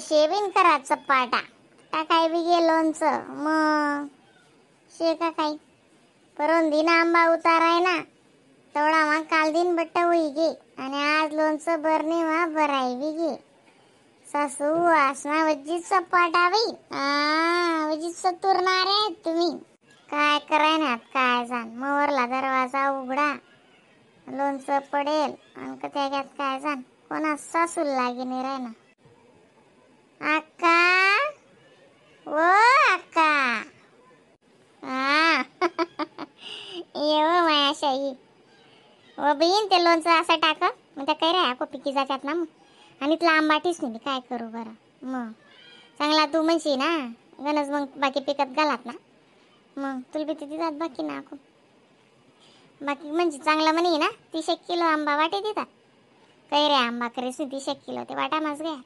शेविन करा चपाटा टाकाय बी गे लोणचं मग शे का काही परवन दिन आंबा उताराय ना तेवढा मग काल दिन बट्ट होई गे आणि आज लोणचं बरणे मा बराय बी गे. सासू आसना वजी चपाटा बाई वजी चतुरणारे आहेत तुम्ही. काय कराय ना काय जाण मवरला दरवाजा उघडा लोणचं पडेल आणि त्या घ्यात काय जाण कोणा सासूल लागे नाही राय ना. अक्का ओ अक्का हा ये हो माया शाई ओ बहीण ते लोणचं असं टाक मग त्या काही राहा पिकी जातात ना मग. आणि तुला आंबाटीच नाही काय करू बरं मग चांगला तू म्हणशी ना गणज मग बाकी पिकत घालात ना मग तुला बी तिथे जात बाकी ना खूप बाकी म्हणजे चांगला म्हणे ना 30 किलो आंबा वाटे देतात काही रे आंबा करीस 30 किलो ते वाटा माझ घ्या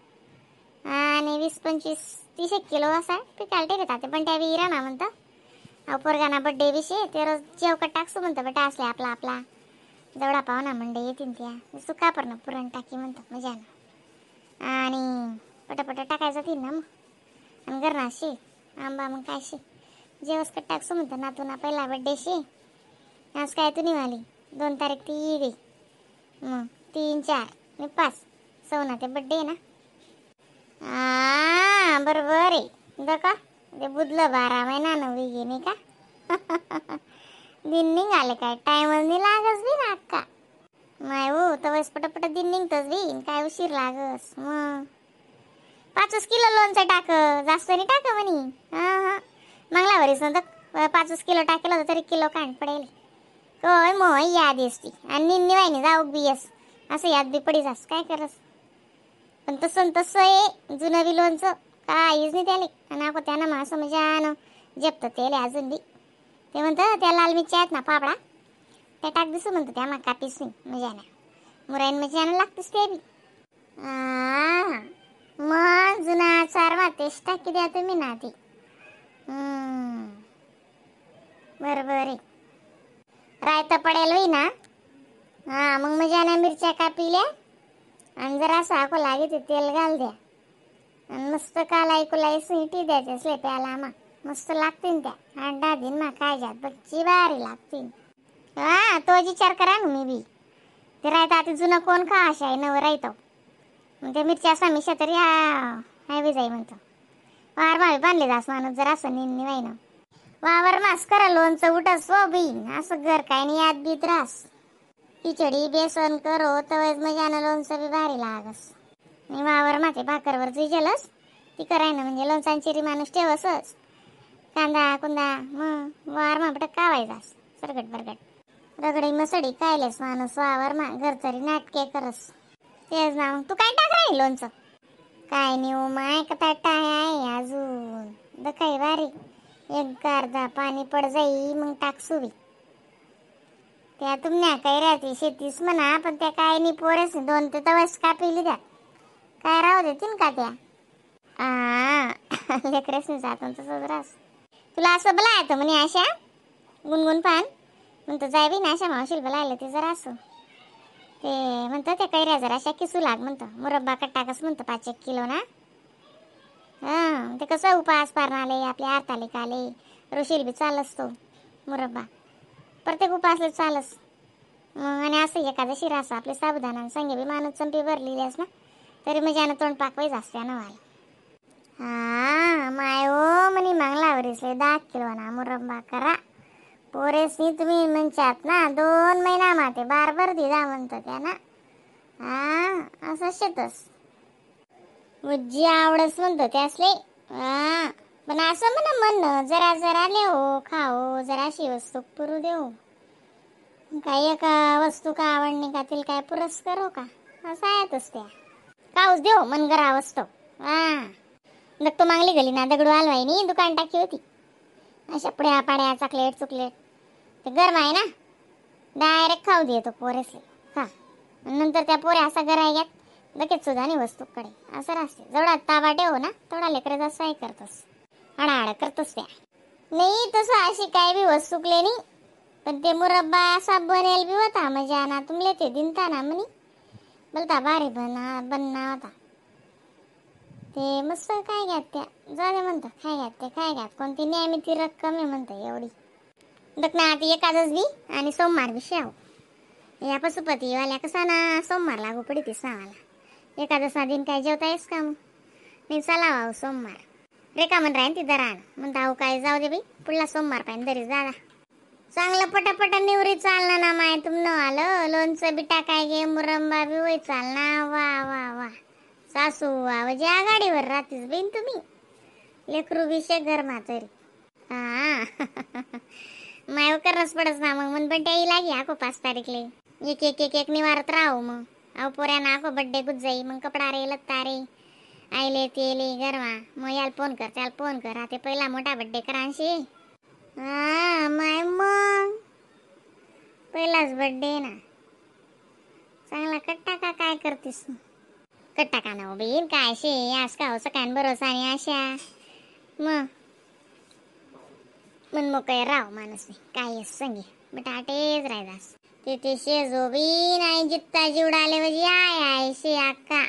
आणि 20-25 30 किलो असा पिकायला ठेवतात ते. पण त्या विहिरा ना म्हणतं अहो पोरगाना बड्डे विषय ते रोज जेवकट टाकसू म्हणतं बटा असले आपला आपला जवळा पाहुणा मंडे येतील त्या सुका पण पुरण टाकी म्हणतो मजानं आणि पटापट टाकायचं जातील ना मग. आणि घरना शे आंबा मग काय शे जेवस कट टाकसू म्हणतं नातू ना पहिला बड्डे शे. आज काय तू निघाली 2 तारीख ती गई मग 3 4 आणि 5 सवना ते बड्डे ना. हा बरोबर आहे दका ते बुधलं 12 महिना नवी गे नाही का दिन निघाले काय टायमच नाही लागस बी ना अक्का माय हो तवस पटापट दिन निघतस बी काय उशीर लागस मग. 5 किलो लोणचं टाक जास्त नाही टाक म्हणे. हा हा मागला वरीस नव्हतं 5 किलो टाकेलं होतं तरी किलो कांड पडेल होय मग याद असती आणि निन्नी वाहिनी जाऊ बी यस असं याद बी पडी जास काय करस. पण तसं तसं आहे जुनं बी लोणचं काहीच नाही त्याले आणि ako त्यानं मग असं म्हणजे आण जपतं त्याले अजून बी. ते म्हणतं त्या लाल मिरच्या आहेत ना पापडा त्या टाक दिसू म्हणतं त्या मग कापीस नाही म्हणजे ना मुराईन म्हणजे आणा लागतेच ते बी. मग जुना चार मा तेच टाकी द्या तुम्ही ना ती बरोबर आहे. रायतं पडेल होई ना. हा मग म्हणजे ना मिरच्या कापिल्या आणि जरा असं आको लागे ते तेल घाल द्या आणि मस्त काल ऐकूला सुईटी द्यायचे असले प्याला मा मस्त लागतील त्या अंडा दिन मा काय जात बच्ची भारी लागतील. हा तो विचार करा ना मी बी ते रायता आता जुनं कोण खा अशा आहे नवं राहतो मग ते मिरच्या असा मिशा तरी हायवे जाई म्हणतो वार मावी बांधले जास माणूस जर असं निन्नी वाई ना वावर मास करा लोणचं उठस व बहीण असं घर काय नाही यात बी त्रास खिचडी बेसन करो तवच मजानं लोणचं बी भारी लागस. आणि वावर माते भाकरवर जुजलस ती कराय ना म्हणजे लोणचांची माणूस ठेवसच कांदा कुंदा मग वार मापट कावायचास सरगट बरगट रगडी मसडी कायलेस माणूस वावर मा घर तरी नाटके करस तेच ना. मग तू काय टाक राही लोणचं काय नाही हो माय कथा टाय आहे अजून दखाई बारीक एक अर्धा पाणी पड जाई मग टाकसू बी त्या तुमण्या काय राहते शेतीस म्हणा पण त्या काय नाही पोरेस 2 ते तवस कापिली त्या काय राहू देतील का त्या आ लेकरेस नाही जात तसंच रास. तुला असं बोला येतं म्हणे अशा गुणगुण पान म्हणतो जाय बी ना अशा मावशीला बोलायला ते जरा असं ते म्हणतं त्या कैऱ्या जरा अशा किसू लाग म्हणतं मुरब्बा कट्टा कसं म्हणतं 5 1 किलो ना. हां ते कसं उपास पारणाले आपल्या आरताले काले ऋषील बी चालस तो मुरब्बा प्रत्येक उपासला चालस मग. आणि असं एखादं शिरा असं आपले साबुदाणा संगे बी माणूस चंपी भरलेली अस ना तरी म्हणजे आणि तोंड पाकवायच असते ना मला. हा माय ओ म्हणे मागला वरीसले 10 किलो ना मुरब्बा करा पोरेसनी तुम्ही म्हणशात ना 2 महिना माते बारबर दिला म्हणतो त्या ना. हा असं शेतस उज्जी आवडस म्हणतो त्यासले. हा पण असं म्हणा म्हणणं जरा जरा लेहो खाओ जराशी वस्तू पुरू देऊ काही एका वस्तू का आवडणी का तिला काय पुरस्कार हो का असं आहेतच त्या काऊस देऊ मन घरा वस्तू. हा तो मागली गेली ना दगडू हलवाईनी दुकान टाकी होती अशा पुड्या पाड्या चॉकलेट चुकलेट ते गरम आहे ना डायरेक्ट खाऊ दे तो पोरेसले खा नंतर त्या पोऱ्या असा घर आहे घ्यात लगेच सुद्धा नाही वस्तूकडे असं राहते. जेवढा ताबा ठेवू ना तेवढा लेकरं जास्त हे करतोस आडाआड करतोस त्या नाही तसं अशी काय बी वस्तुकले नाही पण ते मुरब्बा असा बनेल बी होता म्हणजे ना तुमले ते दिनता ना म्हणे बोलता भारी बना बनना होता ते मस्त काय घ्यात त्या जाऊ दे म्हणतं काय घ्यात ते काय घ्यात कोणती नियमित रक्कम आहे म्हणतं एवढी. बघ ना आता एकादस बी आणि सोमवार बी शेव या पशुपतीवाल्या कसा ना सोमवार लागू पडी तीस नावाला एकादस दिन काय जेवता येस का मग नाही चला वाव सोमवार रेका म्हण राहीन ती दराण म्हणता अहो काय जाऊ दे बाई पुढला सोमवार पाहिजे तरी दादा चांगलं पटापटा निवरी चालना ना माय तुमनं आलं लोणचं बी टाकाय गे मुरंबा बी होय चालना वा वा वा सासू आवाजी आघाडीवर राहतीस बहीण तुम्ही लेकरू बी शे घर म्हातारी. हा माय करनच पडस ना मग मन पण त्याही लागी आको 5 तारीखले एक एक एक एक निवारत राहू मग अहो पोऱ्याना आको बड्डे गुज जाई मग कपडा रे लत्ता रे आईले तेले गरमा मग याला फोन कर त्याला फोन कर ते पहिला मोठा बड्डे करांशी. हा माय मग पहिलाच बड्डे ना चांगला कट्टा का काय करतीस कट्टा का ना बहीण काय शे आज का हो सकाळ भरोसा आणि आशा मग मन मोकळे राव माणूस काय संगे बटाटेच राहतास ते ते शेजो बी नाही जित्ता जीवडाले म्हणजे I I शे अक्का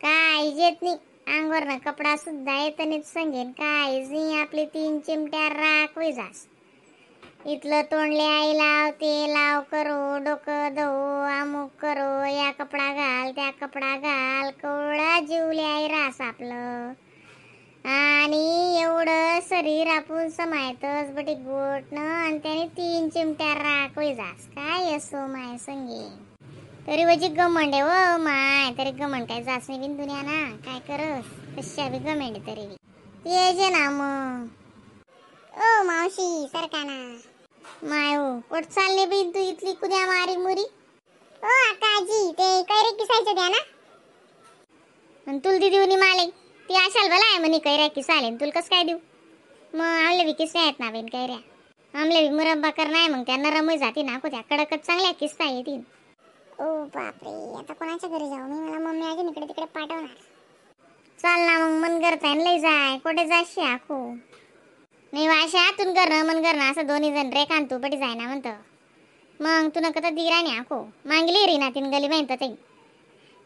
काय येत नाही अंगावर ना कपडा सुद्धा येत नाही संगेन काय नाही आपली 3 चिमट्या राख होई जास इथलं तोंडले आई लाव ते लाव करो डोकं धुवू अमुक करो या कपडा घाल त्या कपडा घाल कवळा जीवले आई रास आपलं आणि एवढं शरीर आपण समायतच बटी गोट न आणि त्याने 3 चिमट्या राख होई जास काय असो माय संगे तरी वजी गमंड आहे व माय तरी गमंड काय जास नाही बिन दुनिया ना काय करस कशा बी गमंड तरी बी ते जे ना मग. ओ मावशी सरका ना माय हो कोट चालले बिन तू इथली कुद्या मारी मुरी. ओ आकाजी ते कैरे किसायचं द्या ना आणि तुला दी देऊ नी माले ती अशाल भला आहे म्हणे कैऱ्या किसाले तुला कसं काय देऊ मग आमले बी किस्सा आहेत ना बिन कैऱ्या आमले बी मुरब्बा कर नाही मग त्या नरम जाती ना त्या कडकच चांगल्या किस्सा येतील. ओ बापरे आता कोणाच्या घरी जाऊ मी मला मम्मी अजून इकडे तिकडे पाठवणार. चाल ना मग मन करताय लई जाय कुठे जाशी आखो नाही वाशा आतून कर ना मन कर ना असं दोन्ही जण रेखान तू पटी जाय ना म्हणतं मग तू नका तर दिराणी आखो मागली री ना तीन गली माहित ते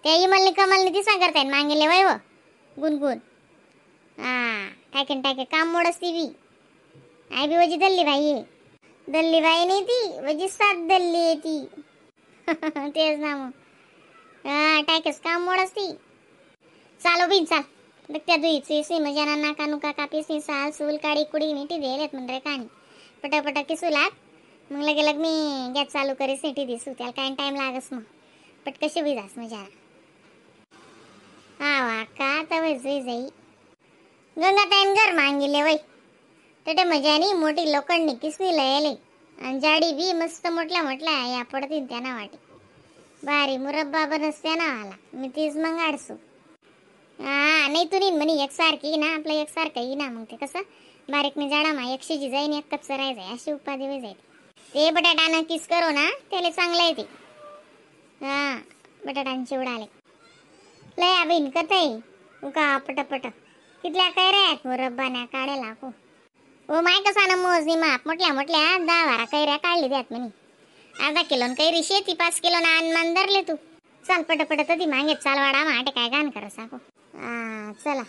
त्या इमलनी कमलनी दिसा करताय मागेले वय व गुणगुण हा टाकेन टाके काम मोडस ती बी I बी वजी दल्ली बाई आहे दल्ली बाई नाही ती वजी 7 दल्ली आहे ती तेच ना मग हा टाकेच काम मोडस ती. चालो बिन चाल बघ त्या दुईची सी मजा नाका नुका कापीसी साल सूल काडी कुडी मिठी देलेत म्हण रे काणी पटापटा किसू लाग मग लगे लग मी गॅस चालू करीस टी दिसू त्याला काय टाइम लागस मग पटकशी बी जास मजा. हा वा का तर वय जाई गंगाताईन घर मागिले वय तटे मजानी मोठी लोखंडनी किसनी लयले आणि जाडी बी मस्त मोठल्या मोठल्या या पडतील त्या ना वाटी भारी मुरब्बा बनस त्या ना आला मी तीच मग आडसू. हा नाही तू नीन म्हणे एकसारखी ना आपलं एकसारखं येई ना मग ते कसं बारीक मी जाडा मा एकशे जी जाईन एक कच्चं राहायचं अशी उपाधी होई जाईल ते बटाटानं किस करू ना त्याला चांगलं आहे ते. हा बटाटांची उडाले लय अभिन करताय उका पटापट कितल्या काय रे मुरब्बान्या काढायला को ओ my कसा ना मोजणी माप मोठल्या मोठल्या 10-12 कैऱ्या काढली द्यात म्हणे अर्धा किलो कैरी शेती 5 किलो ना अनमान धरले तू चाल पटापट तरी मागे चाल वाडा माटे काय गाण कर साको. हा चला